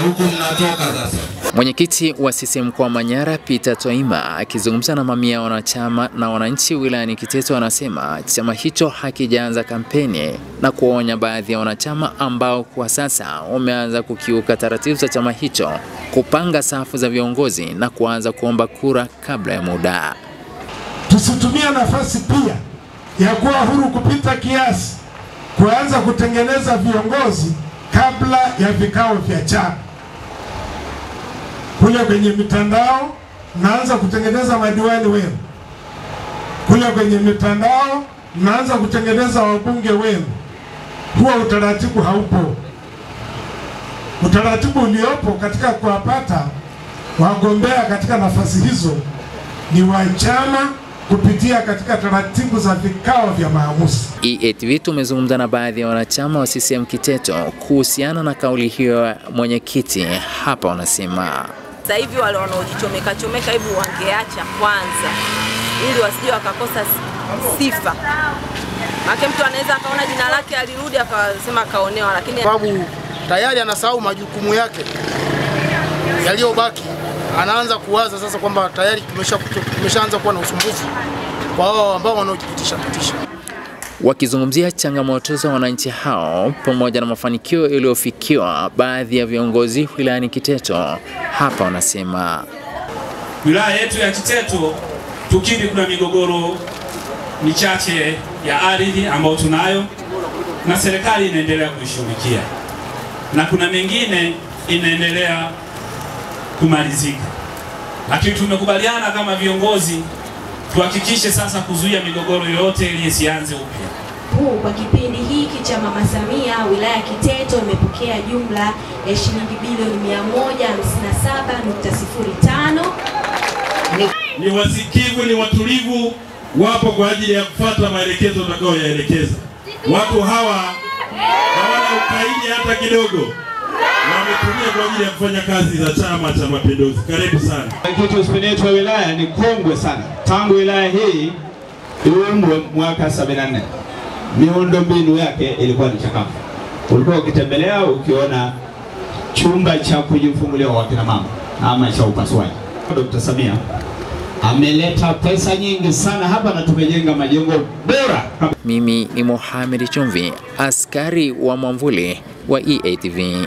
Huku mnatoka sasa. Mwenyekiti wa CCM mkoa wa Manyara Peter Twaima akizungumza na mamia wanachama na wananchi wilayani Kiteto anasema chama hicho hakijaanza kampeni na kuonya baadhi ya wanachama ambao kwa sasa wameanza kukiuka taratibu za chama hicho kupanga safu za viongozi na kuanza kuomba kura kabla ya muda. Tusitumie nafasi pia ya kuwa huru kupita kiasi kuanza kutengeneza viongozi kabla ya vikao vya chama. Kule kwenye mitandao naanza kutengeneza madiwani wenu, kule kwenye mitandao naanza kutengeneza wabunge wenu. Huo utaratibu haupo. Utaratibu uliopo katika kuwapata wagombea katika nafasi hizo ni wa chama kupitia katika taratibu za vikao vya maamuzi. EATV tumezungumza na baadhi ya wanachama wa CCM Kiteto kuhusiana na kauli hiyo mwenyekiti. Hapa wanasema sasa hivi wale wanaojichomeka chomeka hebu wangeacha kwanza ili wasije wakakosa sifa. Maana mtu anaweza akaona jina lake alirudi akasema kaonewa, lakini sababu tayari anasahau majukumu yake yaliyobaki, anaanza kuwaza sasa kwamba tayari tumeshaanza kuwa na usumbufu kwa wao ambao wanaojipitisha pitisha. Wakizungumzia changamoto za wananchi hao pamoja na mafanikio yaliyofikiwa baadhi ya viongozi wilayani Kiteto, hapa wanasema wilaya yetu ya Kiteto tukiri kuna migogoro michache ya ardhi ambayo tunayo na serikali inaendelea kuishughulikia, na kuna mengine inaendelea kumalizika, lakini tumekubaliana kama viongozi tuhakikishe sasa kuzuia migogoro yote ili isianze upya. Kwa kipindi hiki cha Mama Samia, wilaya Kiteto imepokea jumla ya shilingi bilioni 157.05. Ni wasikivu, ni watulivu, wapo kwa ajili ya kufuata maelekezo tutakayoyaelekeza. Watu hawa hawana ukaidi hata kidogo. Wametumia kwa ajili ya kufanya kazi za Chama cha Mapinduzi. Karibu sana. Mwenyekiti wa wilaya ni kongwe sana. Tangu wilaya hii iundwe mwaka 74, miundombinu yake ilikuwa ni chakavu. Ulikuwa ukitembelea ukiona chumba cha kujifungulia kwa kina mama ama cha upasuaji. Dr. Samia ameleta pesa nyingi sana hapa na tumejenga majengo bora. Mimi ni Mohamed Chumvi, askari wa mwamvuli wa EATV.